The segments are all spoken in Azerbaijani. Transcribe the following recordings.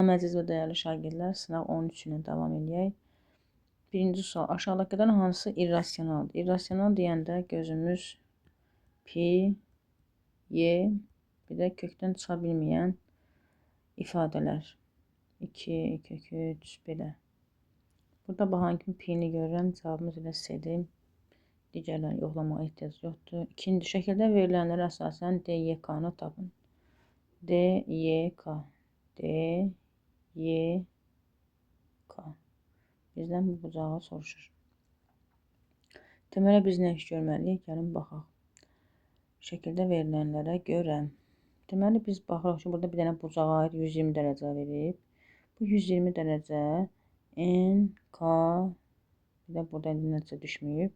Əziz və dəyərli şagirdlər, sınaq 13 ilə davam eləyək. Birinci sual, aşağıdakıdan hansı irrasionaldır? İrrasional deyəndə gözümüz pi, y, bir də kökdən çıxa bilməyən ifadələr. 2, kök 3, belə. Burada baxan kimi pi-ni görürəm, cavabımız elə C-dir. Digərlərini yoxlamağa ehtiyac yoxdur. İkinci, şəkildə verilənlərə əsasən D, Y, K-nı tapın. D, Y, K. D, Y, K. Bizdən bu bucağı soruşur. Deməli, biz nə iş görməliyik? Gəlin, baxaq. Şəkildə verilənlərə görə. Deməli, biz baxırıq ki, burada bir dənə bucağa aid 120 dərəcə verib. Bu 120 dərəcə N, K, bir də burada indi nəticə düşməyib.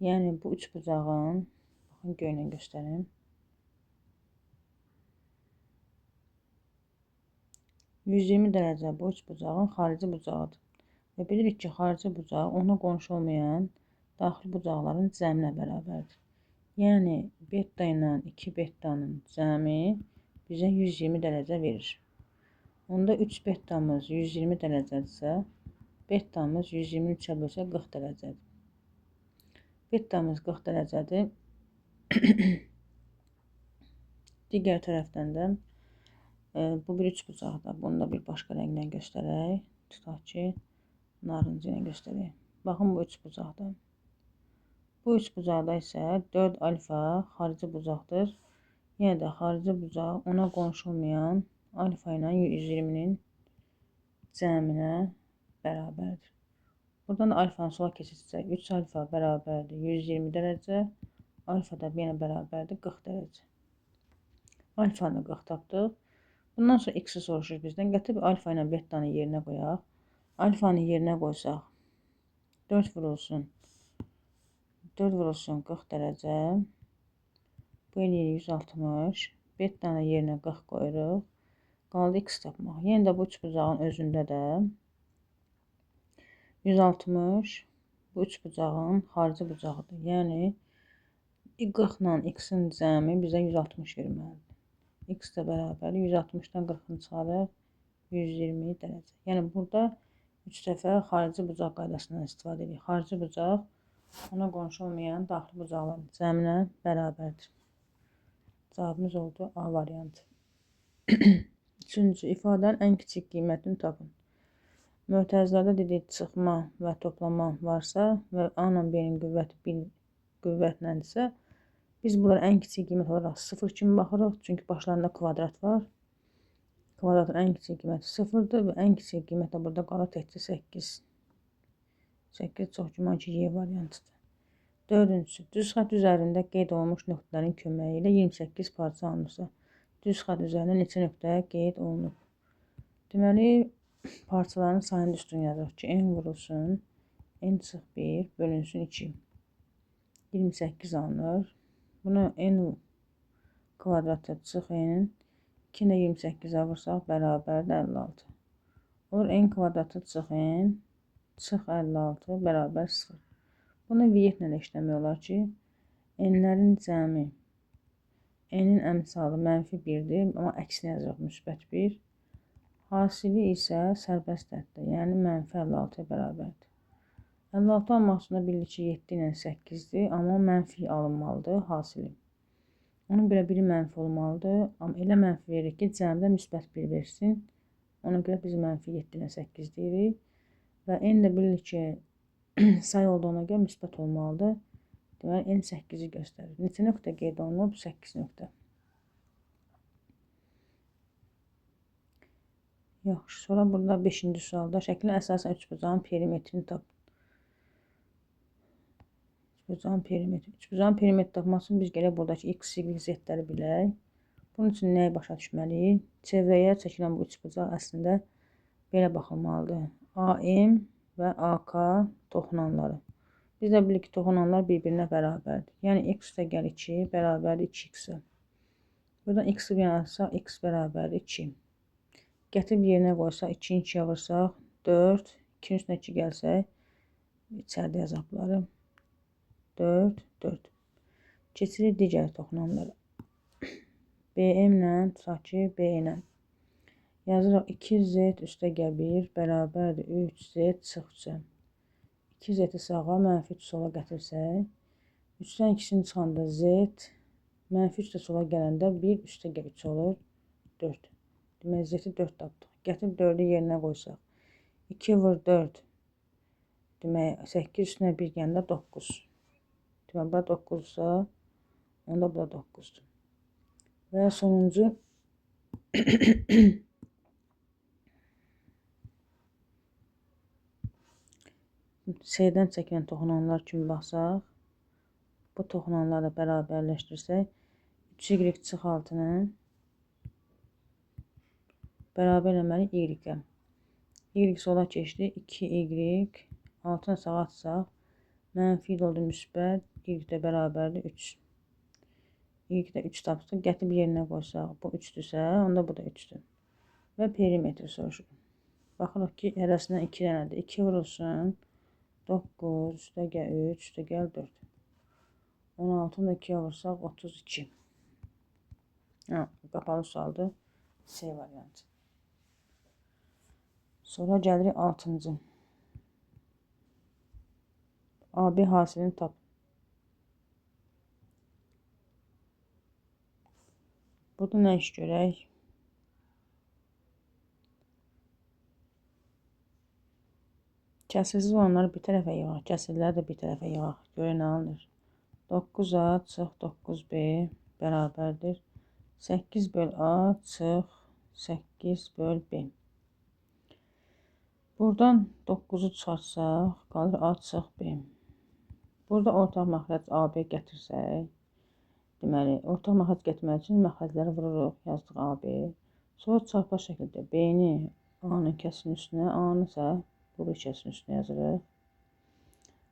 Yəni, bu üç bucağın, baxın, göynə göstərim. 120 dərəcə bu üç bucağın xarici bucağıdır. Və bilirik ki, xarici bucaq ona qonşu olmayan daxili bucaqların cəminə bərabərdir. Yəni, beta ilə 2 betanın cəmi bizə 120 dərəcə verir. Onda 3 betamız 120 dərəcədirsə, betamız 123-ə bölsə 40 dərəcədir. Betamız 40 dərəcədir. Digər tərəfdən də bu bir üç bucaqdır. Bunu da bir başqa rənglə göstərək. Tutaq ki, narıncı ilə göstərək. Baxın, bu üç bucaqdır. Bu üç bucaqda isə 4 alfa xarici bucaqdır. Yenə də xarici bucaq ona qonşu olmayan alfa ilə 120-nin cəminə bərabərdir. Buradan da alfanı sola keçirsək, 3 alfa bərabərdir 120 dərəcə, alfa da yenə bərabərdir 40 dərəcə. Alfanı 40 tapdıq. Bundan sonra x-i soruşur bizdən. Gətirib alfa ilə betanı yerinə qoyaq. Alfanı yerinə qoysaq, 4 vurulsun. 4 vurulsun 40 dərəcə. Bu eləyir 160. Betanı yerinə 40 qoyuruq. Qaldı x tapmaq. Yenə də bu üç bucağın özündə də 160 bu üç bucağın xarici bucağıdır. Yəni 40 ilə x-in cəmi bizə 160 verməlidir. X də bərabərdir. 160-dan 40-ını çıxarıq 120 dərəcə. Yəni burada 3 dəfə xarici bucaq qaydasından istifadə edirik. Xarici bucaq ona qonşu olmayan daxili bucaqların cəminə bərabərdir. Cavabımız oldu A variantı. Üçüncü, ifadənin ən kiçik qiymətini tapın. Mötərizlərdə dedik çıxma və toplama varsa və A ilə B-nin qüvvəti bir qüvvətləndirsə, biz bunlara ən kiçik qiymət olaraq 0 kimi baxırıq. Çünki başlarında kvadrat var. Kvadratın ən kiçik qiyməti 0-dır və ən kiçik qiymət də burada qalır təkcə 8. 8 çox güman ki, Y variantıdır. Dördüncüsü, düz xətt üzərində qeyd olunmuş nöqtələrin köməyi ilə 28 parça alınırsa, düz xətt üzərində neçə nöqtə qeyd olunub? Deməli, parçaların sayını üstünü yazırıq ki, n vurulsun, n çıx 1 bölünsün 2. 28 alınır. Bunu n kvadratı çıx n, 2 ilə 28-ə vursaq bərabərdir 56. Olur n kvadratı çıx n, çıx 56 bərabər 0. Bunu vietlə də işləmək olar ki, n-lərin cəmi, n-in əmsalı mənfi 1-dir, amma əksinə yazırıq müsbət 1. Hasili isə sərbəst həddə, yəni mənfi 56-ya bərabərdir. 56 almaq üçün bilirik ki, 7 ilə 8-dir, amma mənfi alınmalıdır hasili. Ona görə biri mənfi olmalıdır, amma elə mənfi veririk ki, cəmdə müsbət 1 versin. Ona görə biz mənfi 7 ilə 8 deyirik. Və n də bilirik ki, say olduğuna görə müsbət olmalıdır. Deməli, n 8-i göstərir. Neçə nöqtə qeyd olunub? 8 nöqtə. Yaxşı, sonra burada 5-ci sualda şəklin əsasən üçbucağın perimetrini tap. Üçbucağın perimetri. Üçbucağın perimetri tapmaq üçün biz gələk buradakı x, y, z-ləri bilək. Bunun üçün nəyi başa düşməliyik? Çevrəyə çəkilən bu üçbucaq əslində belə baxılmalıdır. AM və AK toxunanları. Biz də bilirik ki, toxunanlar bir-birinə bərabərdir. Yəni, x üstə gəl 2 bərabərdir 2x-ə. Buradan x-i bir yana atsaq, x bərabərdir 2. Gətirib yerinə qoysaq, 2-ni 2-yə vursaq, 4, 2-nin üstünə 2 gəlsək, içəridə yazaq bunları. 4, 4. Keçirik digər toxunanlara. BM ilə, tutaq ki, B ilə. Yazırıq 2z üstəgəl 1 bərabərdir 3z çıx 3-ə. 2z-i sağa, mənfi 3 sola gətirsək, 3-dən 2-sini çıxanda z, mənfi 3 də sola gələndə 1 üstəgəl 3 olur, 4. Demək, z-i 4 tapdıq. Gətirib 4-ü yerinə qoysaq, 2 vur 4, demək, 8 üstünə 1 gələndə 9. Demək, bura 9-sa, onda bu da 9-dur. Və sonuncu C-dən çəkilən toxunanlar kimi baxsaq, bu toxunanlarla bərabərləşdirsək, 3y çıx 6-nı bərabər eləməli y-ə. Y sola keçdi, 2y, 6-nı sağa atsaq, mənfi oldu müsbət, y də bərabərdir 3. Y də 3 tapsaq, gətirib yerinə qoysaq, bu 3-dürsə, onda bu da 3-dür. Və perimetr soruşur. Baxırıq ki, hərəsindən 2 dənədir. 2 vurulsun, 9, üstəgəl 3, üstəgəl 4. 16-nı da 2-yə vursaq, 32. Ha, qapalı sualdır. C variantı. Sonra gəlirik 6-cı. AB hasilini tap. Burada nə iş görək? Kəsirsiz olanları bir tərəfə yığaq, kəsirləri də bir tərəfə yığaq. Görək nə alınır? 9A çıx 9B bərabərdir. 8 böl A çıx 8 böl B. Buradan 9-u çıxarsaq, qalır A çıx B. Burada ortaq məxrəc AB gətirsək, deməli, ortaq məxrəc gətirmək üçün məxrəcləri vururuq, yazdıq AB. Sonra çarpaz şəkildə B-ni A-nın kəsinin üstünə, A-nı isə bu bir kəsinin üstünə yazırıq.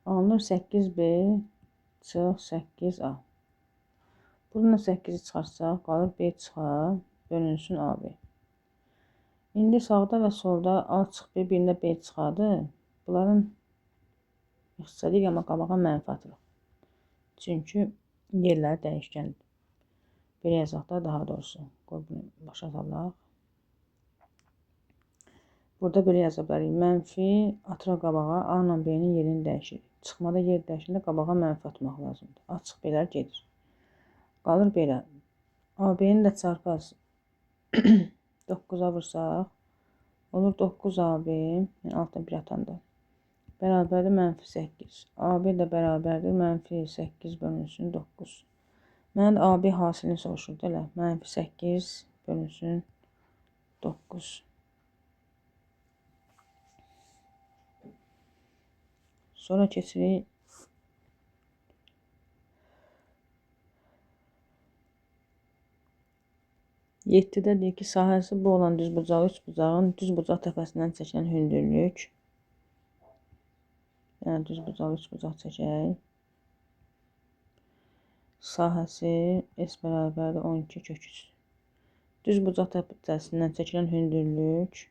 Alınır 8B çıx 8A. Buradan da 8-i çıxarsaq, qalır B çıx A, bölünsün AB. İndi sağda və solda A çıx B, birində B çıxadır. Bunların ixtisarıyıq, amma qabağa mənfi atırıq. Çünki yerləri dəyişkəndir. Belə yazaq da daha doğrusu. Qoy bunu başa salaq. Burada belə yaza bilərik. Mənfi atıraq qabağa, A ilə B-nin yerini dəyişirik. Çıxmada yer dəyişəndə qabağa mənfi atmaq lazımdır. A çıx B-lər gedir. Qalır belə. AB-ni də çarpaz 9-a vursaq, olur 9AB, yəni altına 1 atanda. Bərabərdir mənfi 8. AB də bərabərdir mənfi 8 bölünsün 9. Mənə də AB hasilini soruşurdu elə. Mənfi 8 bölünsün 9. Sonra keçirik 7-də deyir ki, sahəsi bu olan düzbucaqlı üçbucağın düzbucaq təpəsindən çəkilən hündürlük. Yəni düzbucaqlı üçbucaq çəkək. Sahəsi S bərabərdir 12 kök 3. Düzbucaq təpəsindən çəkilən hündürlük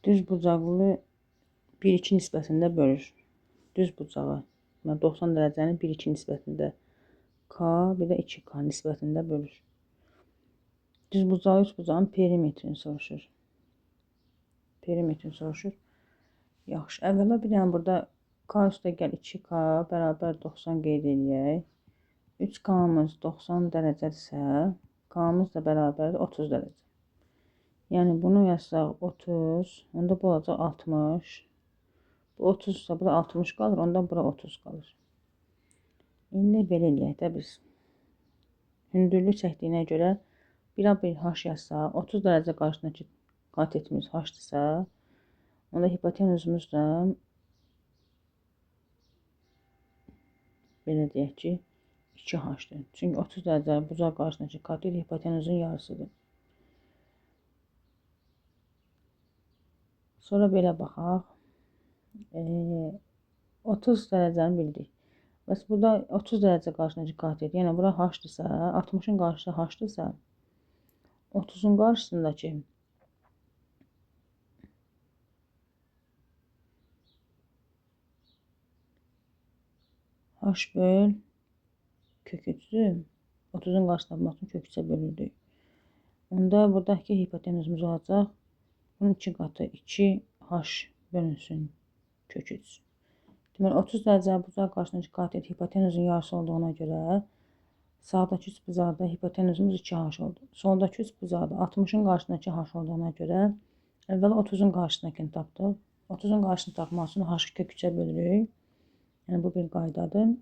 düzbucaqlı 1-2 nisbətində bölür. Düzbucağı 90 dərəcəni 1-2 nisbətində K, bir də 2K nisbətində bölür. Düzbucaqlı üçbucağın perimetrini soruşur. Perimetrini soruşur. Yaxşı, əvvəla bir dənə burada K üstəgəl 2K bərabər 90 qeyd eləyək. 3K-mız 90 dərəcədirsə, K-mız da bərabərdir 30 dərəcə. Yəni bunu yazsaq 30, onda bu olacaq 60. Bu 30 ise bura 60 qalır, onda bura 30 qalır. İndi belə eləyək də biz. Hündürlük çəkdiyinə görə birə bir h yazsaq, 30 dərəcə qarşısındakı katetimiz h-dırsa, onda hipotenuzumuz da belə deyək ki, 2h-dır. Çünki 30 dərəcə bucaq qarşısındakı katet hipotenuzun yarısıdır. Sonra belə baxaq. 30 dərəcəni bildik. Bəs burada 30 dərəcə qarşısındakı katet, yəni bura h-dırsa, 60-ın qarşısı h-dırsa, 30-un qarşısındakı h böl kök 3-dür. 30-un qarşısını tapmaq üçün kök 3-ə bölürdük. Onda buradakı hipotenuzumuz olacaq. Bunun 2 qatı 2h bölünsün kök 3. Deməli, 30 dərəcəli bucaq qarşısındakı katet hipotenuzun yarısı olduğuna görə sağdakı üç bucaqda hipotenuzumuz 2h oldu. Soldakı üç bucaqda 60-ın qarşısındakı h olduğuna görə əvvəla 30-un qarşısındakını tapdıq. 30-un qarşısını tapmaq üçün h-ı kök 3-ə bölürük. Yəni, bu bir qaydadır.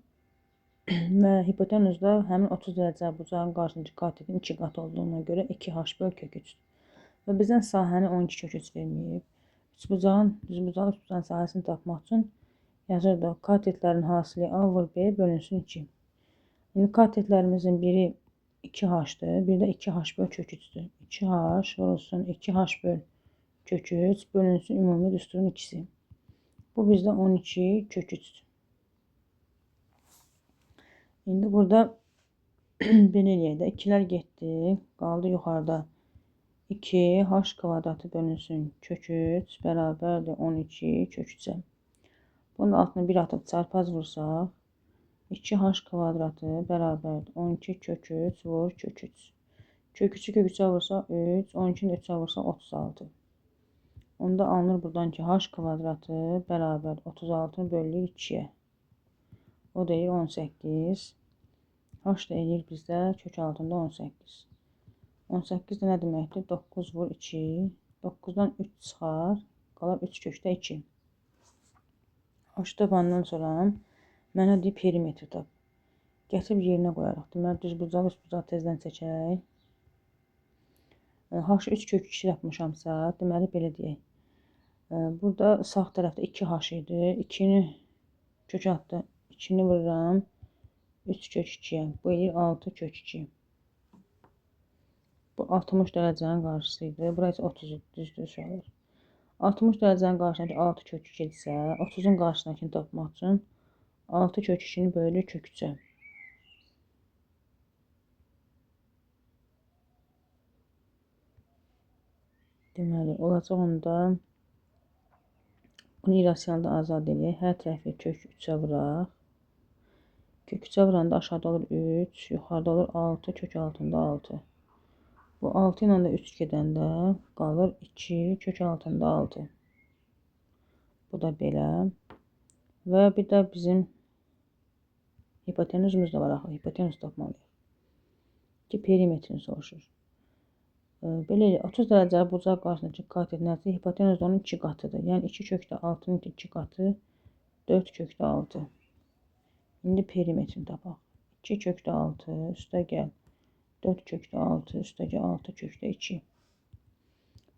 Və hipotenuzda həmin 30 dərəcəli bucağın qarşısındakı katetin 2 qatı olduğuna görə 2h böl kök 3. Və bizdən sahəni 12 kök 3 verməyib. Üçbucağın, düzbucaqlı üçbucağın sahəsini tapmaq üçün yazırdıq. Katetlərin hasili A vur B bölünsün 2. İndi katetlərimizin biri 2h-dır, biri də 2h böl kök 3-dür. 2h vurulsun 2h böl kök 3 bölünsün ümumi düsturun ikisi. Bu bizdə 12 kök 3-dür. İndi burada belə eləyək də. 2-lər getdi, qaldı yuxarıda. 2 h kvadratı bölünsün kök 3 bərabərdir 12 kök 3-ə. Bunun altına 1 atıb çarpaz vursaq 2h kvadratı bərabərdir 12 kök 3 vur kök 3. Kök 3-ü kök 3-ə vursaq 3, 12-ni 3-ə vursaq 36. Onda alınır buradan ki h kvadratı bərabər 36-nı bölülür 2-yə. O da eləyir 18. H da eləyir bizdə kök altında 18. 18 də nə deməkdir? 9 vur 2. 9-dan 3 çıxar. Qalar 3 kökdə 2. H tapandan sonra mənə deyib perimetri tap. Gətirib yerinə qoyarıq. Deməli, düzbucaq, üçbucaq tezdən çəkək. H 3 kök 2 yapmışamsa, deməli, belə deyək. Burada sağ tərəfdə 2h idi. 2-ni kök atdı. 2-ni vururam. 3 kök 2-yə. Bu eləyir 6 kök 2. Bu 60 dərəcənin qarşısı idi. Bura isə 30 idi. Düzdür uşaqlar. 60 dərəcənin qarşısındakı 6 kök 2 idisə, 30-un qarşısındakını tapmaq üçün 6 kök 2-ni bölürük kök 3-ə. Deməli, olacaq onda bunu irrasionalda azad eləyək. Hər tərəfi kök 3-ə vuraq. Kök 3-ə vuranda aşağıda olur 3, yuxarıda olur 6, kök altında 6. Bu 6 ilə də 3 gedəndə qalır 2, kök altında 6. Bu da belə. Və bir də bizim hipotenuzumuz da var axı. Hipotenuz tapmalıyıq. Ki, perimetrini soruşur. Belə 30 dərəcəli bucaq qarşısındakı katet nədir? Hipotenuz da onun 2 qatıdır. Yəni 2 kökdə 6-nın 2 qatı 4 kökdə 6. İndi perimetrini tapaq. 2 kökdə 6 üstə gəl. 4 kökdə 6 üstəgə 6 kökdə 2.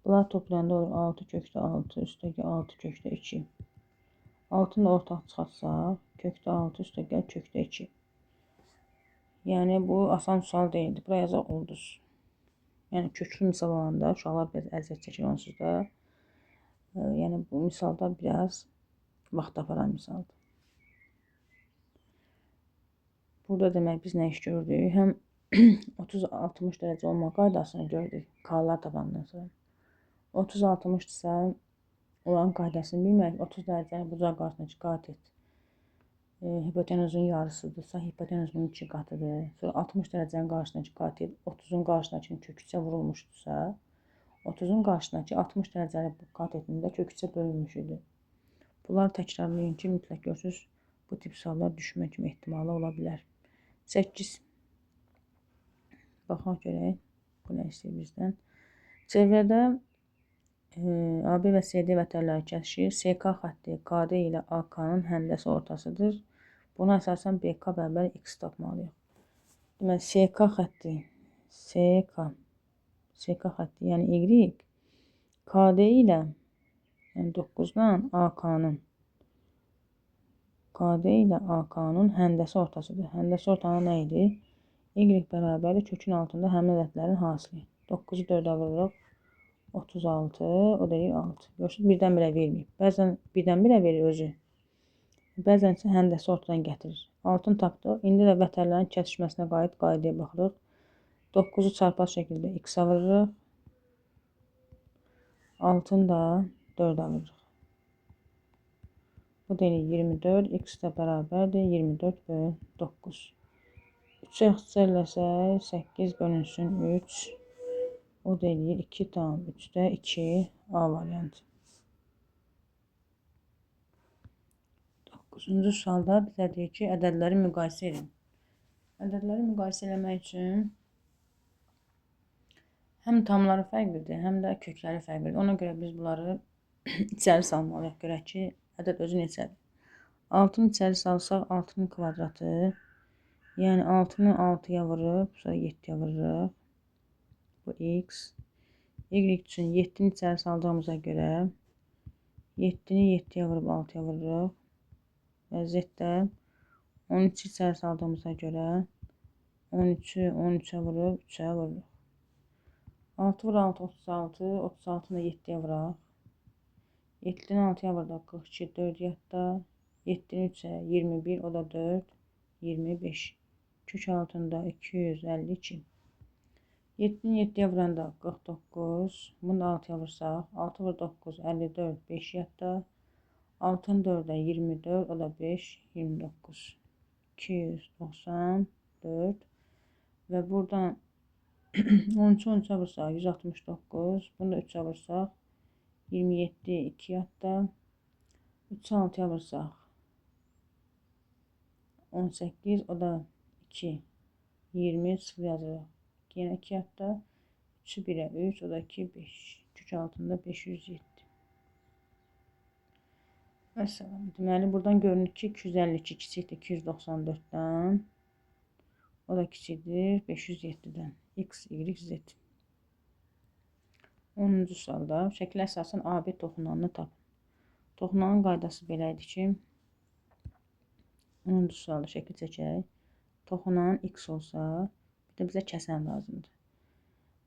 Bunlar toplayanda olur 6 kökdə 6 üstəgə 6 kökdə 2. 6-nı da ortaq çıxartsaq kökdə 6 üstəgə kökdə 2. Yəni bu asan sual deyildi. Bura yazaq ulduz. Yəni köklü misal olanda uşaqlar biraz əziyyət çəkir onsuz da. Yəni bu misalda biraz vaxt aparan misaldır. Burada demək biz nə iş gördük? Həm 30-60 dərəcə olma qaydasını gördük K-lar tapandan sonra. 30-60-dırsa olan qaydasını bilmək. 30 dərəcəli bucaq qarşısındakı katet hipotenuzun yarısıdırsa, hipotenuzun 2 qatıdır. Sonra 60 dərəcənin qarşısındakı katet 30-un qarşısındakının kök 3-ə vurulmuşdursa, 30-un qarşısındakı 60 dərəcəli katetində kök 3-ə bölünmüş idi. Bunları təkrarlayın ki, mütləq görürsünüz, bu tip suallar düşmə kimi ehtimalı ola bilər. 8. Baxaq görək, bu nə istəyir bizdən. Çevrədə AB və CD vətərləri kəsişir. SK xətti KD ilə AK-nın həndəsi ortasıdır. Buna əsasən BK bərabər X tapmalıyıq. Deməli, SK xətti, SK xətti, yəni Y, KD ilə, yəni 9-dan AK-nın, KD ilə AK-nın həndəsi ortasıdır. Həndəsi ortanı nə idi? Y bərabərdir kökün altında həmin ədədlərin hasili. 9-u 4-ə vururuq. 36, o da eləyir 6. Görürsünüz, birdən-birə verməyib. Bəzən birdən-birə verir özü. Bəzən isə həndəsi ortadan gətirir. 6-nı tapdıq. İndi də vətərlərin kəsişməsinə qayıt qaydaya baxırıq. 9-u çarpaz şəkildə x-a vururuq. 6-nı da 4-ə vururuq. Bu da eləyir 24. X də bərabərdir 24 böl 9. 3-ə ixtisar eləsək, 8 bölünsün 3. O da eləyir 2,3-də 2 A variantı. 9-cu sualda bizə deyir ki, ədədləri müqayisə edin. Ədədləri müqayisə eləmək üçün həm tamları fərqlidir, həm də kökləri fərqlidir. Ona görə biz bunları içəri salmalıyıq. Görək ki, ədəd özü neçədir. 6-nı içəri salsaq, 6-nın kvadratı, yəni 6-nı 6-ya vurub, sonra 7-yə vururuq. Bu x. Y üçün 7-ni içəri saldığımıza görə 7-ni 7-yə vurub 6-ya vururuq. Və z-də 13-ü içəri saldığımıza görə 13-ü 13-ə vurub 3-ə vururuq. 6 vur 6, 36, 36-nı 7-yə vuraq. 7-ni 6-ya vurdaq, 42, 4 yadda. 7-ni 3-ə, 21, o da 4, 25. Kök altında 252. 7-ni 7-yə vuranda 49, bunu da 6-ya vursaq, 6 vur 9, 54, 5 yadda. 6-nı 4-ə 24, o da 5, 29. 294 və buradan 13-ü 13-ə vursaq 169, bunu da 3-ə vursaq 27, 2 yadda. 3-ü 6-ya vursaq 18, o da 2, 20, 0 yazırıq. Yenə 2 yadda. 3-ü 1-ə 3, o da 2, 5. Kök altında 507. Məsələn, deməli, buradan görünür ki, 252 kiçikdir 294-dən. O da kiçikdir 507-dən. X, Y, Z. 10-cu sualda şəklə əsasən AB toxunanını tapın. Toxunanın qaydası belə idi ki, 10-cu sualda şəkil çəkək. Toxunan X olsa, bir də bizə kəsən lazımdır.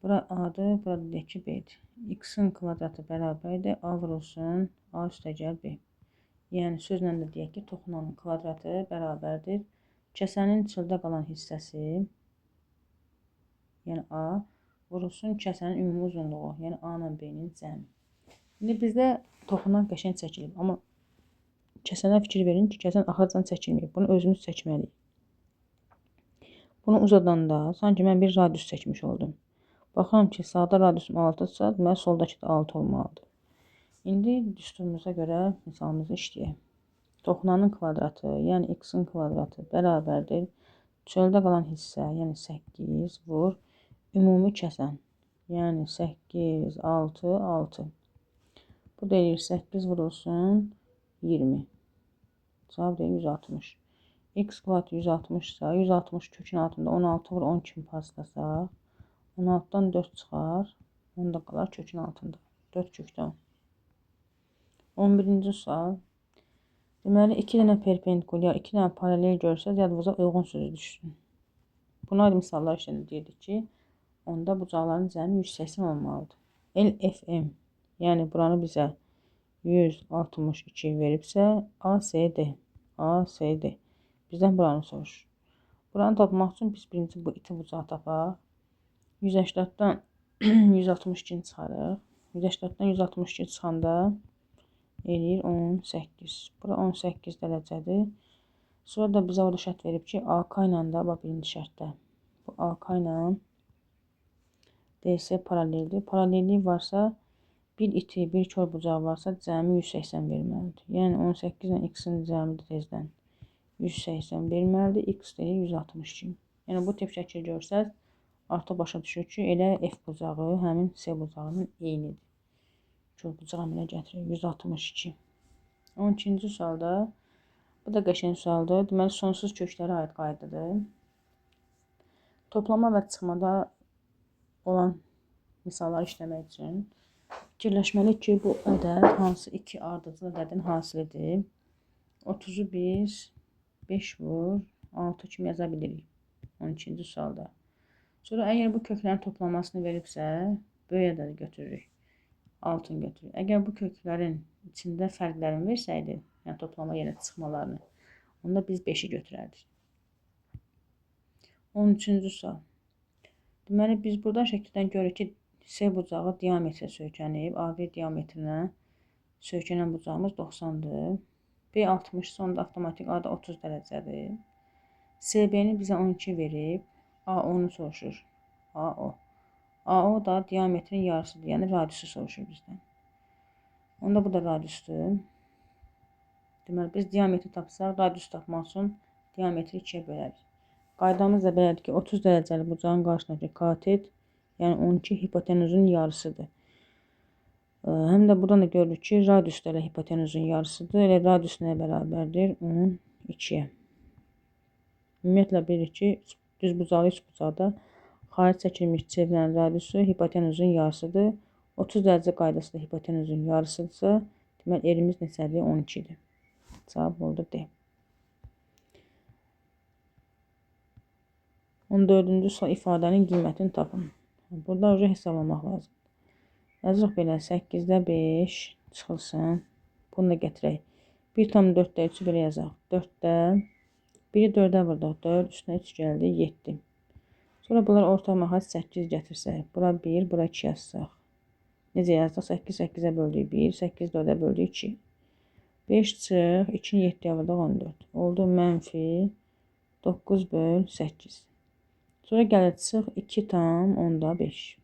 Bura A-dır, burada deyək ki, B-dir. X-in kvadratı bərabərdir, A vurulsun, A üstəgəl B. Yəni, sözlə də deyək ki, toxunanın kvadratı bərabərdir. Kəsənin çöldə qalan hissəsi, yəni A, vurulsun kəsənin ümumi uzunluğu, yəni A ilə B-nin cəmi. İndi bizdə toxunan qəşəng çəkilib, amma kəsənə fikir verin ki, kəsən axıracan çəkilməyib. Bunu özümüz çəkməliyik. Bunu uzadanda sanki mən bir radius çəkmiş oldum. Baxıram ki, sağda radiusum 6-dırsa, deməli soldakı da 6 olmalıdır. İndi düsturumuza görə misalımızı işləyək. Toxunanın kvadratı, yəni x-in kvadratı bərabərdir. Çöldə qalan hissə, yəni 8 vur. Ümumi kəsən, yəni 8, 6, 6. Bu da eləyir 8 vurulsun 20. Cavab deyir 160. X kvadratı 160 ise 160 kökün altında 16 vur 10 kimi parçalasaq 16-dan 4 çıxar. 10 da qalar kökün altında. 4 kökdə 10. 11-ci sual. Deməli, 2 dənə perpendikulyar, 2 dənə paralel görsəz, yadınıza uyğun sözü düşsün. Buna aid misallar işləndə deyirdik ki, onda bucaqların cəmi 180 olmalıdır. LFM, yəni buranı bizə 162 veribsə, ACD, ACD. Bizdən buranı soruşur. Buranı tapmaq üçün biz birinci bu iti bucağı tapaq. 180-dan 162-ni çıxarıq. 180-dan 162 çıxanda eləyir 18. Bura 18 dərəcədir. Sonra da bizə orada şərt verib ki, AK ilə də, bax birinci şərtdə, bu AK ilə DS paraleldir. Paralellik varsa, bir iti, bir kör bucağı varsa, cəmi 180 verməlidir. Yəni 18 ilə x-in cəmi də tezdən 180 verməlidir. X deyir 162. Yəni bu tip şəkil görsəz, artıq başa düşür ki, elə F bucağı həmin C bucağının eynidir. Kör bucağı əmələ gətirir. 162. 12-ci sualda, bu da qəşəng sualdır. Deməli, sonsuz köklərə aid qaydadır. Toplama və çıxmada olan misalları işləmək üçün fikirləşməliyik ki, bu ədəd hansı iki ardıcıl ədədin hasilidir. 30-u biz 5 vur 6 kimi yaza bilirik 12-ci sualda. Sonra əgər bu köklərin toplamasını veribsə, böyük ədədi götürürük. 6-nı götürürük. Əgər bu köklərin içində fərqlərini versəydi, yəni toplama yerinə çıxmalarını, onda biz 5-i götürərdik. 13-cü sual. Deməli, biz buradan şəkildən görürük ki, C bucağı diametrə söykənib. AB diametrinə söykənən bucağımız 90-dır. B 60 sonda avtomatik A da 30 dərəcədir. SB-ni bizə 12 verib. AO-nu soruşur. AO. AO da diametrin yarısıdır. Yəni radiusu soruşur bizdən. Onda bu da radiusdur. Deməli, biz diametri tapsaq, radius tapmaq üçün diametri 2-yə bölərik. Qaydamız da belədir ki, 30 dərəcəli bucağın qarşısındakı katet, yəni 12 hipotenuzun yarısıdır. Həm də buradan da görürük ki, radius da elə hipotenuzun yarısıdır. Elə radius nəyə bərabərdir? 12-yə. Ümumiyyətlə, bilirik ki, düzbucaqlı üçbucaqda xaric çəkilmiş çevrənin radiusu hipotenuzun yarısıdır. 30 dərəcə qaydası da hipotenuzun yarısıdırsa, deməli, R-imiz neçədir? 12-dir. Cavab oldu D. 14-cü sual ifadənin qiymətini tapın. Burada uca hesablamaq lazımdır. Yazırıq belə 8-də 5 çıxılsın. Bunu da gətirək. 1,4-də 3-ü belə yazaq. 4-də 1-i 4-ə vurduq. 4, üstünə 3 gəldi, 7. Sonra bunlar ortaq məxrəc 8 gətirsək. Bura 1, bura 2 yazsaq. Necə yazdıq? 8, 8-ə böldük 1, 8, 4-ə böldük 2. 5 çıx, 2-ni 7-yə vurduq 14. Oldu mənfi 9 böl 8. Sonra gəlir çıx 2,5.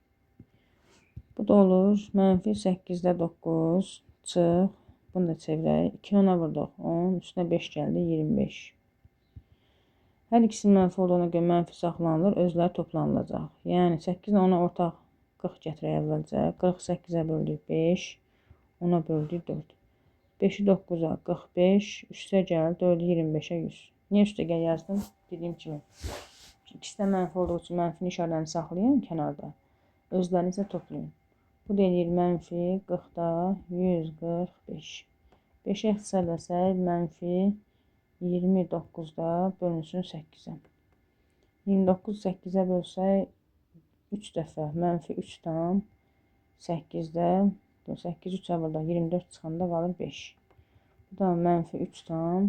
Bu da olur mənfi 8-də 9 çıx. Bunu da çevirək. 2-ni 10-a vurduq 10, üstünə 5 gəldi 25. Hər ikisinin mənfi olduğuna görə mənfi saxlanılır, özləri toplanılacaq. Yəni 8-ilə 10-a ortaq 40 gətirək əvvəlcə. 48-ə böldük 5, 10-a böldük 4. 5-i 9-a 45, üstə gəl 4-ü 25-ə 100. Niyə üstə gəl yazdım? Dediyim kimi. İkisi də mənfi olduğu üçün mənfinin işarələrini saxlayın kənarda. Özlərini isə toplayın. Bu da eləyir mənfi 40-da 145. 5-i ixtisar eləsək mənfi 29-da bölünsün 8-ə. 29 8-ə bölsək 3 dəfə mənfi 3,8-də 8 3-ə vurduq 24 çıxanda qalır 5. Bu da mənfi 3 tam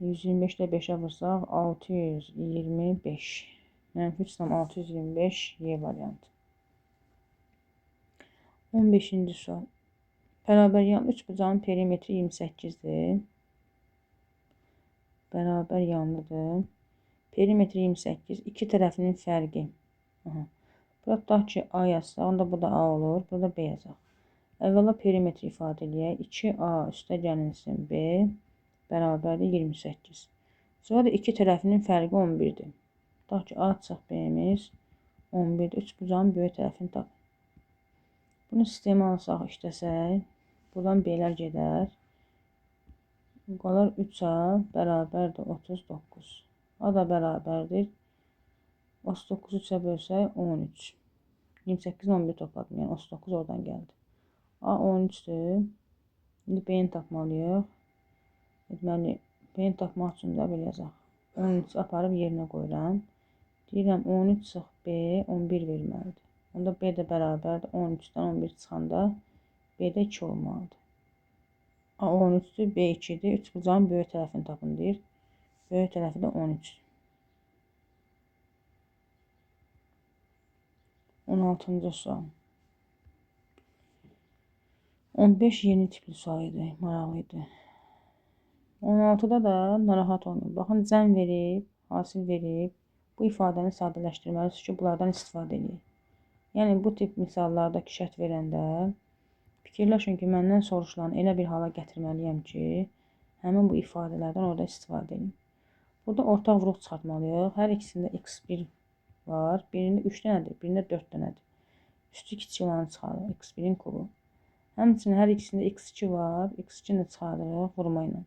125-də 5-ə vursaq 625. Mənfi 3 tam 625 Y variantı. 15-ci sual. Bərabər yanlı üçbucağın perimetri 28-dir. Bərabər yanlıdır. Perimetri 28. İki tərəfinin fərqi. Aha. Bura tutaq ki, A yazsaq, onda bu da A olur. Burada B yazaq. Əvvəla perimetri ifadə eləyək. 2A üstə gəlinsin B bərabərdir 28. Sonra da iki tərəfinin fərqi 11-dir. Tutaq ki, A çıx B-miz 11-dir. Üçbucağın böyük tərəfini tapın. Bunu sistemə alsaq, işləsək, buradan B-lər gedər. Qalar 3A bərabərdir 39. A da bərabərdir. 39-u 3-ə bölsək 13. 28-ni 11 topladım, yəni 39 oradan gəldi. A 13-dür. İndi B-ni tapmalıyıq. Deməli, B-ni tapmaq üçün də belə yazaq. 13 aparıb yerinə qoyuram. Deyirəm 13 çıx B 11 verməlidir. Onda B də bərabərdir. 13-dən 11 çıxanda B də 2 olmalıdır. A 13-dür, B 2-dir. Üçbucağın böyük tərəfini tapın deyir. Böyük tərəfi də 13. 16-cı sual. 15 yeni tipli sual idi, maraqlı idi. 16-da da narahat olmayın. Baxın, cəm verib, hasil verib, bu ifadəni sadələşdirməlisiniz ki, bunlardan istifadə edək. Yəni, bu tip misallardakı şərt verəndə fikirləşin ki, məndən soruşulan elə bir hala gətirməliyəm ki, həmin bu ifadələrdən orada istifadə edeyim. Burada ortaq vuruq çıxartmalıyıq. Hər ikisində x1 var. Birində 3 dənədir, birində 4 dənədir. Üstü kiçik olanı çıxarırıq, x1-in kubu. Həmçinin hər ikisində x2 var, x2-ni də çıxarırıq vurma ilə.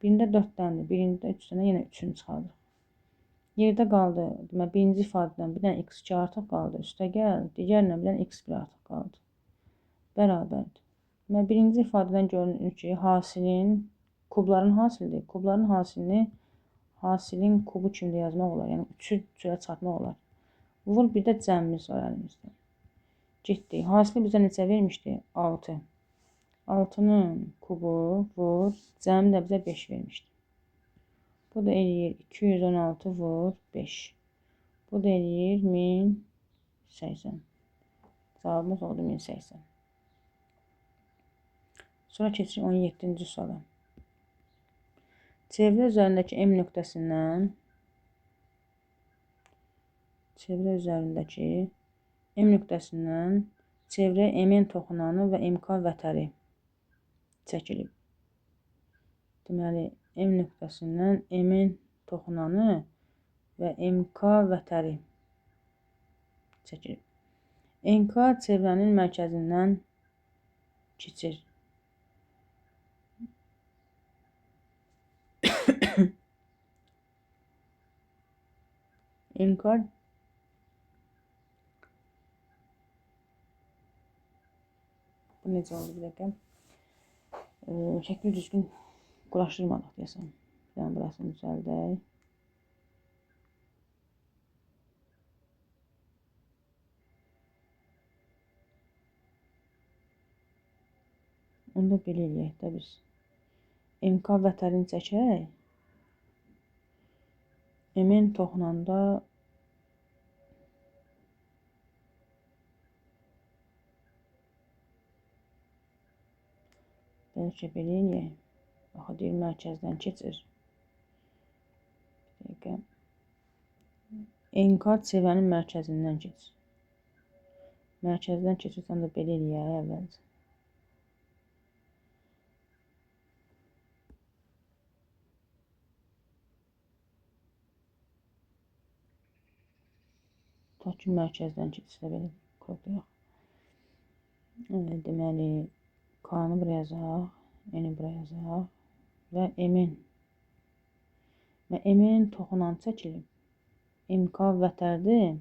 Birində 4 dənədir, birində 3 dənə, yenə 3-ünü çıxarırıq. Yerdə qaldı, deməli, birinci ifadədən bir dənə x2 artıq qaldı, üstə gəl, digərlə bir dənə x1 artıq qaldı. Bərabərdir. Deməli, birinci ifadədən görünür ki, hasilin, kubların hasilidir. Kubların hasilini hasilin kubu kimi də yazmaq olar, yəni 3-ü cürə çıxartmaq olar. Vur, bir də cəmimiz var əlimizdə. Getdik. Hasili bizə neçə vermişdi? 6. 6-nın kubu vur, cəmi də bizə 5 vermişdi. Bu da eləyir 216 vur 5. Bu da eləyir 1080. Cavabımız oldu 1080. Sonra keçirik 17-ci suala. Çevrə üzərindəki M nöqtəsindən Çevrə üzərindəki M nöqtəsindən çevrə MN toxunanı və MK vətəri çəkilib. Deməli, M nöqtəsindən MN toxunanı və MK vətəri çəkilib. NK çevrənin mərkəzindən keçir. NK bu necə oldu bir dəqiqə? Şəkli düzgün quraşdırmadıq deyəsən. Bir dənə burasını düzəldək. Onda belə eləyək də biz. MK vətərini çəkək. MN toxunanda bəlkə belə eləyək. Axı deyir, mərkəzdən keçir. Bir dəqiqə. NK çevrənin mərkəzindən keçir. Mərkəzdən keçirsən də belə eləyək əvvəlcə. Tutaq ki, mərkəzdən keçirsə belə kodlayaq. Deməli, K-nı buraya yazaq, N-i buraya yazaq və M-in. Və M-in toxunan çəkilib. MK vətərdir.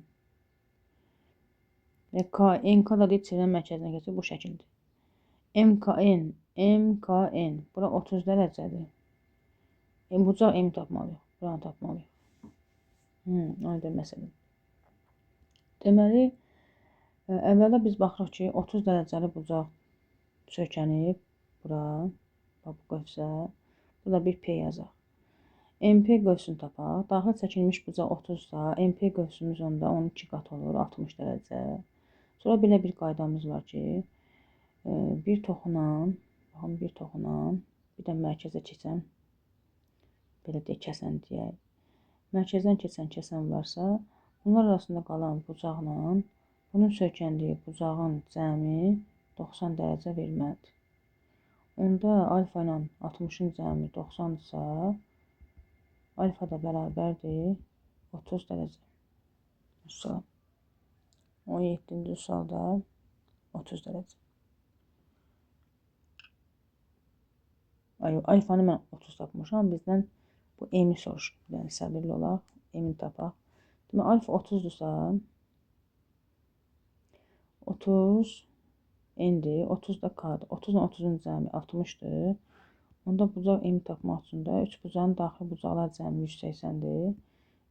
Və K, NK da deyir, çevrə mərkəzinə keçir, bu şəkildir. MKN, MKN. Bura 30 dərəcədir. Bucaq M tapmalıyıq, buranı tapmalıyıq. Ona görə məsələ. Deməli, əvvəldə biz baxırıq ki, 30 dərəcəli bucaq söykənib bura, bax bu qövsə, burada bir P yazaq. MP qövsünü tapaq. Daxil çəkilmiş bucaq 30-sa, MP qövsümüz onda 12 qat olur, 60 dərəcə. Sonra belə bir qaydamız var ki, bir toxunan, baxın, bir toxunan, bir də mərkəzə keçən, belə deyək, kəsən deyək. Mərkəzdən keçən kəsən varsa, bunlar arasında qalan bucaqla bunun söykəndiyi bucağın cəmi 90 dərəcə verməlidir. Onda alfa ilə 60-ın cəmi 90-dırsa, alfa da bərabərdir 30 dərəcə. Sual. 17-ci sualda 30 dərəcə. Alfanı mən 30 tapmışam, bizdən bu M-i soruşur. Yəni, səbirli olaq, M-i tapaq. Demək, alfa 30-dursa, 30 N-dir, 30 da K-dır. 30 ilə 30-un cəmi 60-dır. Onda bucaq M tapmaq üçün də 3 bucağın daxili bucaqlar cəmi 180-dir.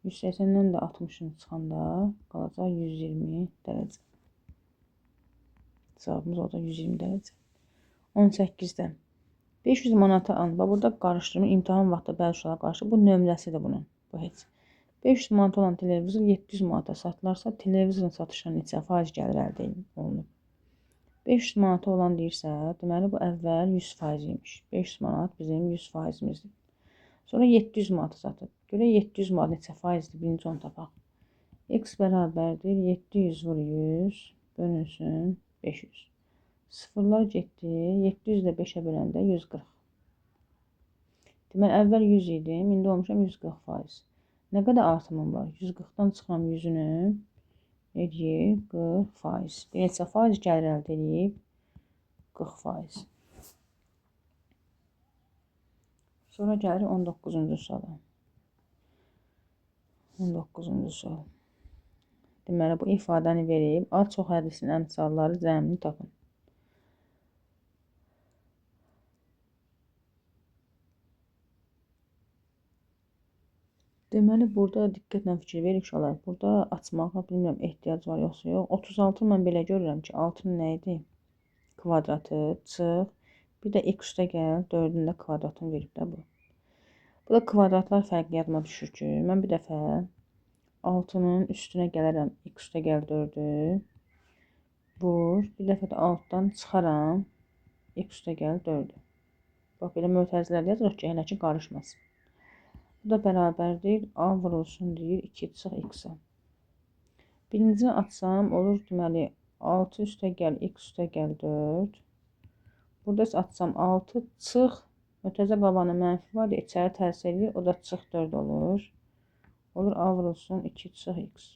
180-dən də 60-ın çıxanda qalacaq 120 dərəcə. Cavabımız olacaq 120 dərəcə. 18-də 500 manata alın. Bax, burada qarışdırma, imtahan vaxtı bəzi uşaqlar qarışdırır. Bu nömrəsidir bunun. Bu heç. 500 manat olan televizor 700 manata satılarsa, televizorun satışına neçə faiz gəlir əldə olunub? 500 manata olan deyirsə, deməli bu əvvəl 100% imiş. 500 manat bizim 100 faizimizdir. Sonra 700 manata satıb. Görək 700 manat neçə faizdir? Birinci onu tapaq. X bərabərdir 700 vur 100 bölünsün 500. Sıfırlar getdi. 700 də 5-ə böləndə 140. Deməli, əvvəl 100 idim, indi olmuşam 140%. Nə qədər artımım var? 140-dan çıxıram 100-ünü, eləyir 40%. Neçə faiz gəlir əldə eləyib? 40%. Sonra gəlir 19-cu suala. 19-cu sual. Deməli, bu ifadəni verib, A çox hədisinin əmsalları cəmini tapın. Deməli, burada diqqətlə fikir verin uşaqlar. Burada açmağa bilmirəm, ehtiyac var yoxsa yox. 36 mən belə görürəm ki, 6-nın nə idi? Kvadratı, çıx. Bir də x üstə gəl, 4-ün də kvadratını verib də bu. Bu da kvadratlar fərqli yadıma düşür ki, mən bir dəfə 6-nın üstünə gələrəm, x üstə gəl 4-ü. Vur. Bir dəfə də altdan çıxaram, x üstə gəl 4-ü. Bax, belə mötərizələr yazırıq ki, hələ ki qarışmasın. Bu da bərabərdir. A vurulsun deyir 2 çıx x-a. Birincini atsam, olur deməli 6 üstə gəl, x üstə gəl 4. Burada isə atsam 6 çıx, mötərizə qabağına mənfi var, içəri tərs eləyir, o da çıx 4 olur. Olur A vurulsun 2 çıx x.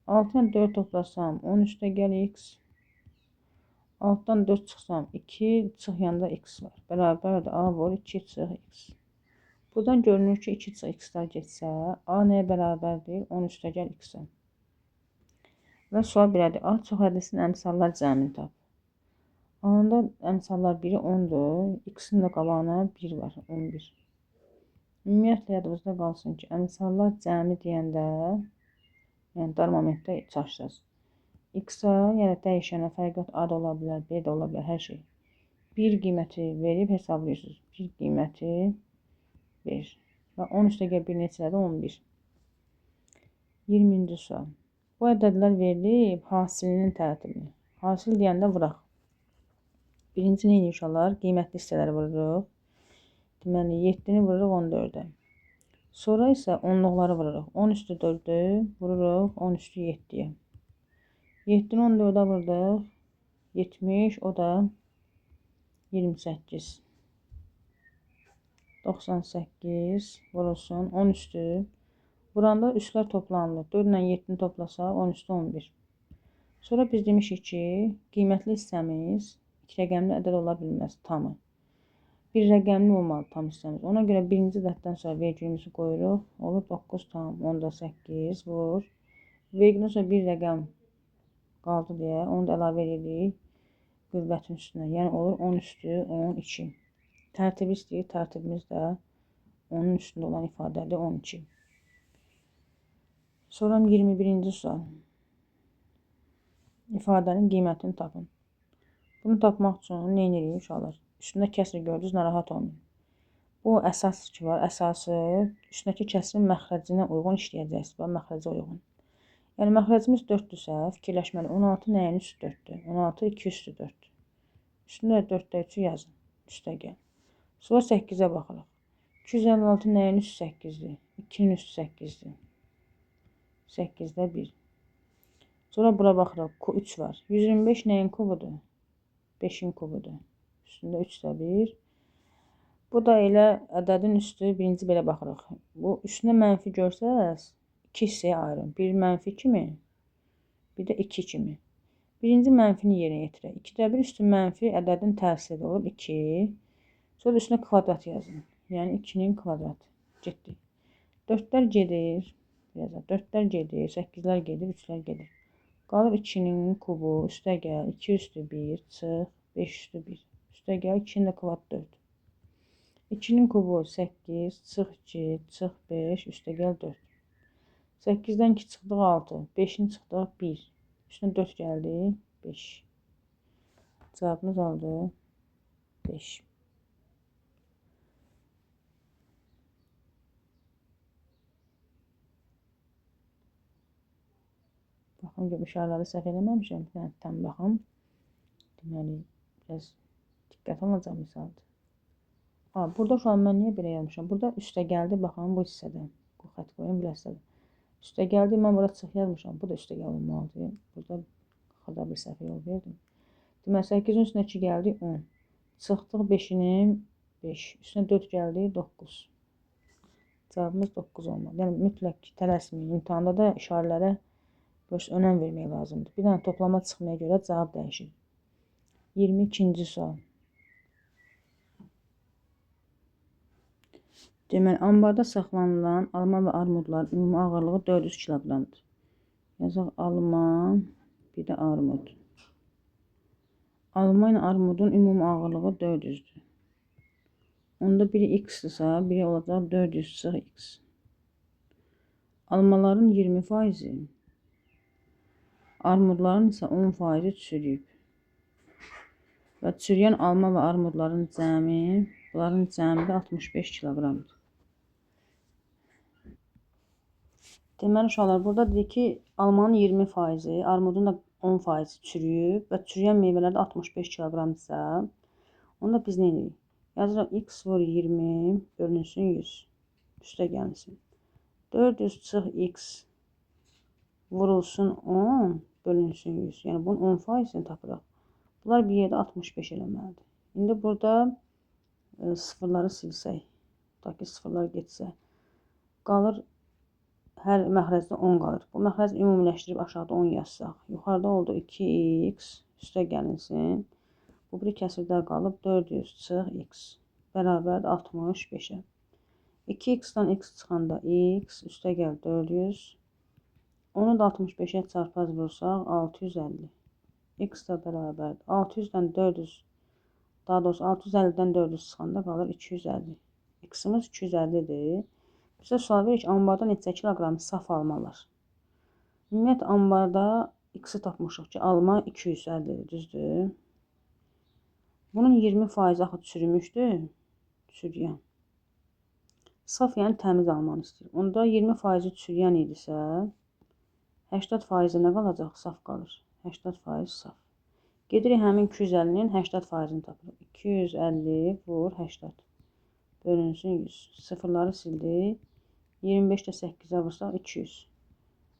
6 ilə 4 toplasam 10 üstə gəl x. 6-dan 4 çıxsam 2, çıx yanında x var. Bərabərdir A vur 2 çıx x. Buradan görünür ki, 2 çıx x-lər getsə, A nəyə bərabərdir? 10 üstə gəl x-ə. Və sual belədir. A çox ədədisinin əmsallar cəmini tap. A-nda əmsallar biri 10-dur. X-in də qabağına 1 var, 11. Ümumiyyətlə yadınızda qalsın ki, əmsallar cəmi deyəndə, yəni dar momentdə çaşacağız. X-a, yəni dəyişənə fərqi yox, A da ola bilər, B də ola bilər, hər şey. Bir qiyməti verib hesablayırsınız. Bir qiyməti ver. Və 10 üstə gəl 1 neçədir? 11. 20-ci sual. Bu ədədlər verilib hasilinin tərtibini. Hasil deyəndə vuraq. Birinci nə edirik uşaqlar? Qiymətli hissələri vururuq. Deməli, 7-ni vururuq 14-ə. Sonra isə onluqları vururuq. 10 üstü 4-ü vururuq 10 üstü 7-yə. 7-ni 14-ə vurduq. 70, o da 28. 98 vurulsun 10 üstü. Vuranda üstlər toplanılır. 4 ilə 7-ni toplasaq 10 üstü 11. Sonra biz demişik ki, qiymətli hissəmiz 2 rəqəmli ədəd ola bilməz tamı. Bir rəqəmli olmalı tam hissəmiz. Ona görə birinci rəddən sonra vergülümüzü qoyuruq. Olur 9,8 vur. Vergüldən sonra bir rəqəm qaldı deyə onu da əlavə edirik qüvvətin üstünə. Yəni olur 10 üstü 12. Tərtibi istəyir. Tərtibimiz də onun üstündə olan ifadədir 12. Sonra 21-ci sual. İfadənin qiymətini tapın. Bunu tapmaq üçün nə edirik uşaqlar? Üstündə kəsr gördünüz, narahat olmayın. Bu əsas ki var, əsası üstündəki kəsrin məxrəcinə uyğun işləyəcəksiniz. Bax, məxrəcə uyğun. Yəni məxrəcimiz 4-dürsə, fikirləşməli. 16 nəyin üstü 4-dür? 16 2 üstü 4-dür. Üstündə 4-də 3-ü yazın. Üstə gəl. Sonra 8-ə baxırıq. 256 nəyin üstü 8-dir? 2-nin üstü 8-dir. 8-də 1. Sonra bura baxırıq. 3 var. 125 nəyin kubudur? 5-in kubudur. Üstündə 3-də 1. Bu da elə ədədin üstü. Birinci belə baxırıq. Bu üstünə mənfi görsəz, 2 hissəyə ayırın. Bir mənfi kimi, bir də 2 kimi. Birinci mənfini yerinə yetirək. 2-də 1 üstü mənfi ədədin tərsi də olur 2. Sonra üstünə kvadrat yazın. Yəni 2-nin kvadratı. Getdik. 4-lər gedir. 4-lər gedir, 8-lər gedir, 3-lər gedir. Qalır 2-nin kubu, üstə gəl, 2 üstü 1, çıx, 5 üstü 1. Üstə gəl, 2-nin də kvadrat 4. 2-nin kubu 8, çıx 2, çıx 5, üstə gəl 4. 8-dən 2 çıxdıq 6, 5-ni çıxdıq 1. Üstünə 4 gəldi, 5. Cavabımız oldu 5. Baxın ki, işarələri səhv eləməmişəm. Bir dənə tam baxım. Deməli, biraz diqqət olacaq misaldır. Burada şu an mən niyə belə yazmışam? Burada üstə gəldi, baxın bu hissədə. Bu xət qoyun, bu hissədə. Üstə gəldi, mən bura çıx yazmışam. Bu da üstə gəl olmalıdır. Burada xada bir səhv yol verdim. Deməli, 8-in üstünə 2 gəldi, 10. Çıxdıq 5-ini 5. Üstünə 4 gəldi, 9. Cavabımız 9 olmalı. Yəni, mütləq tələsməyin. İmtahanda da işarələrə önəm vermək lazımdır. Bir dənə toplama çıxmaya görə cavab dəyişir. 22-ci sual. Deməli, ambarda saxlanılan alma və armudların ümumi ağırlığı 400 kiloqramdır. Yazaq alma, bir də armud. Alma ilə armudun ümumi ağırlığı 400-dür. Onda biri x-dirsə, biri olacaq 400 çıx x. Almaların 20%, armudların isə 10% çürüyüb. Və çürüyən alma və armudların cəmi, bunların cəmi də 65 kiloqramdır. Deməli, uşaqlar, burada deyir ki, almanın 20%, armudun da 10% çürüyüb və çürüyən meyvələr də 65 kiloqramdırsa, onda biz nə edirik? Yazırıq x vur 20 bölünsün 100. Üstə gəlsin. 400 çıx x Vurulsun 10, bölünsün 100. Yəni, bunun 10%-ni tapırıq. Bunlar bir yerdə 65 eləməlidir. İndi burada sıfırları silsək, ta ki sıfırlar getsə, qalır, hər məxrəcdə 10 qalır. Bu məxrəci ümumiləşdirib aşağıda 10 yazsaq. Yuxarıda oldu 2x, üstə gəlinsin. Bu biri kəsirdə qalıb 400 çıx x bərabərdir 65-ə. 2x-dan x çıxanda x, üstə gəl 400. Onu da 65-ə çarpaz vursaq 650. X da bərabərdir. 600-dən 400, daha doğrusu 650-dən 400 çıxanda qalır 250. X-imiz 250-dir. Bizə sual verir ki, ambarda neçə kiloqram saf alma var? Ümumiyyətlə, ambarda x-i tapmışıq ki, alma 250-dir, düzdür? Bunun 20% axı çürümüşdür, çürüyən. Saf, yəni təmiz almanı istəyir. Onda 20% çürüyən idisə, 80% nə qalacaq? Saf qalır. 80% saf. Gedirik həmin 250-nin 80%-ni tapırıq. 250 vur 80. Bölünsün 100. Sıfırları sildik. 25 də 8-ə vursaq 200.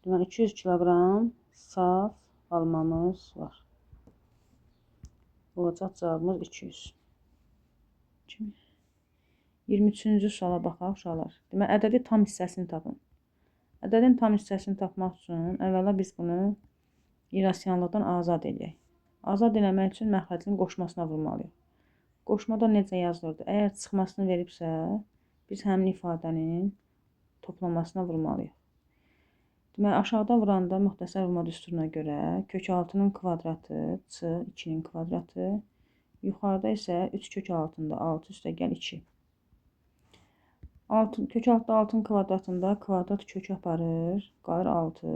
Deməli, 200 kiloqram saf almamız var. Olacaq cavabımız 200. 23-cü suala baxaq uşaqlar. Deməli, ədədi tam hissəsini tapın. Ədədin tam hissəsini tapmaq üçün əvvəla biz bunu irrasionallıqdan azad eləyək. Azad eləmək üçün məxrəcin qoşmasına vurmalıyıq. Qoşmada necə yazılırdı? Əgər çıxmasını veribsə, biz həmin ifadənin toplamasına vurmalıyıq. Deməli, aşağıda vuranda müxtəsər vurma düsturuna görə kök 6-nın kvadratı çıx 2-nin kvadratı, yuxarıda isə 3 kök altında 6 üstə gəl 2. Kök 6-da 6-nın kvadratında kvadrat kökü aparır, qalır 6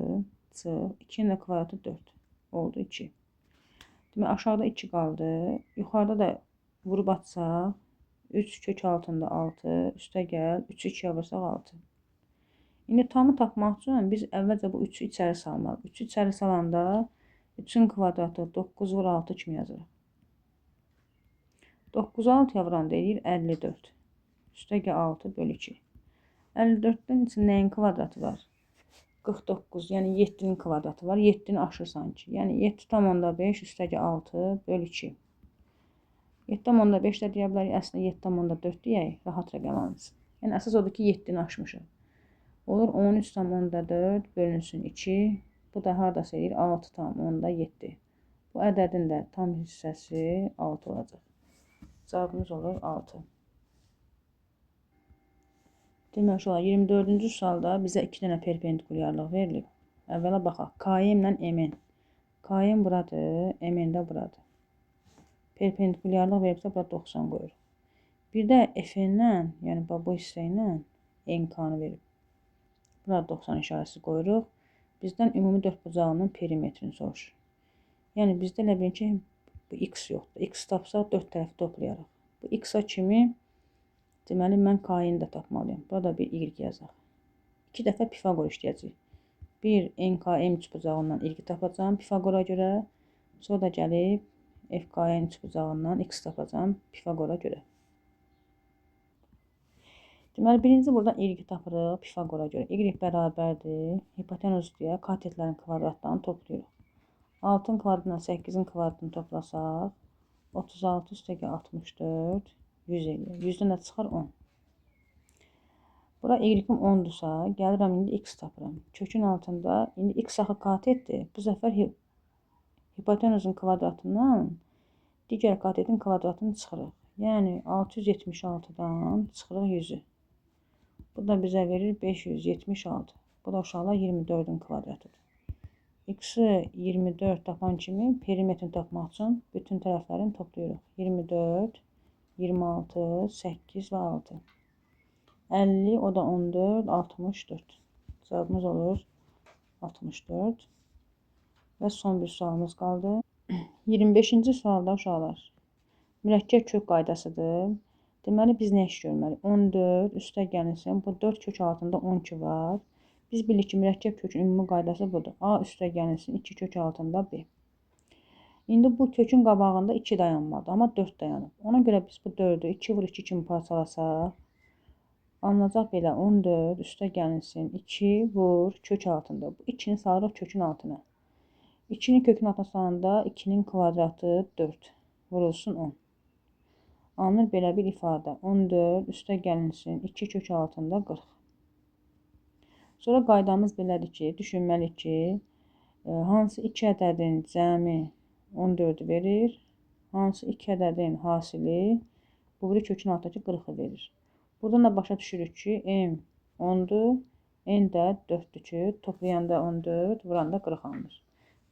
çıx 2-nin də kvadratı 4 oldu 2. Deməli, aşağıda 2 qaldı, yuxarıda da vurub atsaq 3 kök altında 6 üstə gəl 3-ü 2-yə vursaq 6. İndi tamı tapmaq üçün biz əvvəlcə bu 3-ü içəri salmalıyıq. 3-ü içəri salanda 3-ün kvadratı 9 vur 6 kimi yazırıq. 9-u 6-ya vuranda eləyir 54. Üstə gəl 6 bölü 2. 54-dən içində nəyin kvadratı var? 49, yəni 7-nin kvadratı var. 7-ni aşırsan ki. Yəni 7,5 üstə gəl 6 bölü 2. 7,5 də deyə bilərik. Əslində 7,4 deyək. Rahat rəqəm alınsın. Yəni əsas odur ki, 7-ni aşmışıq. Olur 13,4 bölünsün 2. Bu da haradasa eləyir 6,7. Bu ədədin də tam hissəsi 6 olacaq. Cavabımız olur 6. Demək uşaqlar, 24-cü sualda bizə 2 dənə perpendikulyarlıq verilib. Əvvəla baxaq. KM ilə MN. KM buradır, MN də buradır. Perpendikulyarlıq veribsə bura 90 qoyuruq. Bir də FN-lə, yəni bu hissə ilə NK-nı verib. Bura 90 işarəsi qoyuruq. Bizdən ümumi dörd bucağının perimetrini soruşur. Yəni bizdə elə bilin ki, bu x yoxdur. X tapsaq 4 tərəfi toplayarıq. Bu x-a kimi, deməli, mən K-ni də tapmalıyam. Burada bir y yazaq. 2 dəfə Pifaqor işləyəcəyik. Bir NKM üçbucağından y tapacağam Pifaqora görə. Sonra da gəlib FKN üçbucağından x tapacağam Pifaqora görə. Deməli, birinci buradan y tapırıq Pifaqora görə. Y bərabərdir. Hipotenuz deyə katetlərin kvadratlarını toplayırıq. 6-ın kvadratından 8-in kvadratını toplasaq, 36 üstəgə 64, 100 eləyir. 100-dən də çıxar 10. Bura y-im 10-dursa, gəlirəm indi x tapıram. Kökün altında, indi x axı katetdir. Bu səfər hipotenuzun kvadratından digər katetin kvadratını çıxırıq. Yəni 676-dan çıxırıq 100-ü. Bu da bizə verir 576. Bu da uşaqlar 24-ün kvadratıdır. X-i 24 tapan kimi perimetrini tapmaq üçün bütün tərəflərini toplayırıq. 24, 26, 8 və 6. 50, o da 14, 64. Cavabımız olur 64. Və son bir sualımız qaldı. 25-ci sualda uşaqlar, mürəkkəb kök qaydasıdır. Deməli, biz nə iş görməliyik? 14 üstə gəlinsin. Bu 4 kök altında 12 var. Biz bilirik ki, mürəkkəb kökün ümumi qaydası budur. A üstə gəlinsin 2 kök altında B. İndi bu kökün qabağında 2 dayanmalıdır, amma 4 dayanıb. Ona görə biz bu 4-ü 2 vur 2 kimi parçalasaq, Alınacaq belə 14 üstə gəlinsin 2 vur kök altında. Bu 2-ni salırıq kökün altına. 2-ni kökün altına salanda 2-nin kvadratı 4 vurulsun 10. Alınır belə bir ifadə. 14 üstə gəlinsin 2 kök altında 40. Sonra qaydamız belədir ki, düşünməliyik ki, hansı iki ədədin cəmi 14-ü verir, hansı iki ədədin hasili bu biri kökün altındakı 40-ı verir. Buradan da başa düşürük ki, M 10-dur, N də 4-dür ki, toplayanda 14, vuranda 40 alınır.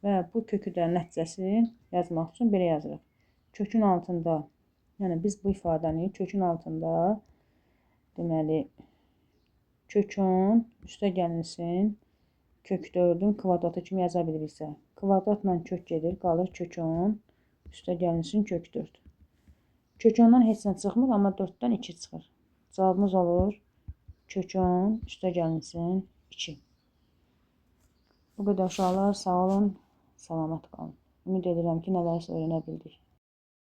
Və bu kökü də nəticəsini yazmaq üçün belə yazırıq. Kökün altında, yəni biz bu ifadəni kökün altında, deməli, kök 10 üstə gəlinsin, kök 4-ün kvadratı kimi yaza biliriksə. Kvadratla kök gedir, qalır kök 10, üstə gəlinsin kök 4. Kök 10-dan heç nə çıxmır, amma 4-dən 2 çıxır. Cavabımız olur kök 10 üstə gəlinsin 2. Bu qədər uşaqlar, sağ olun, salamat qalın. Ümid edirəm ki, nələrsə öyrənə bildik.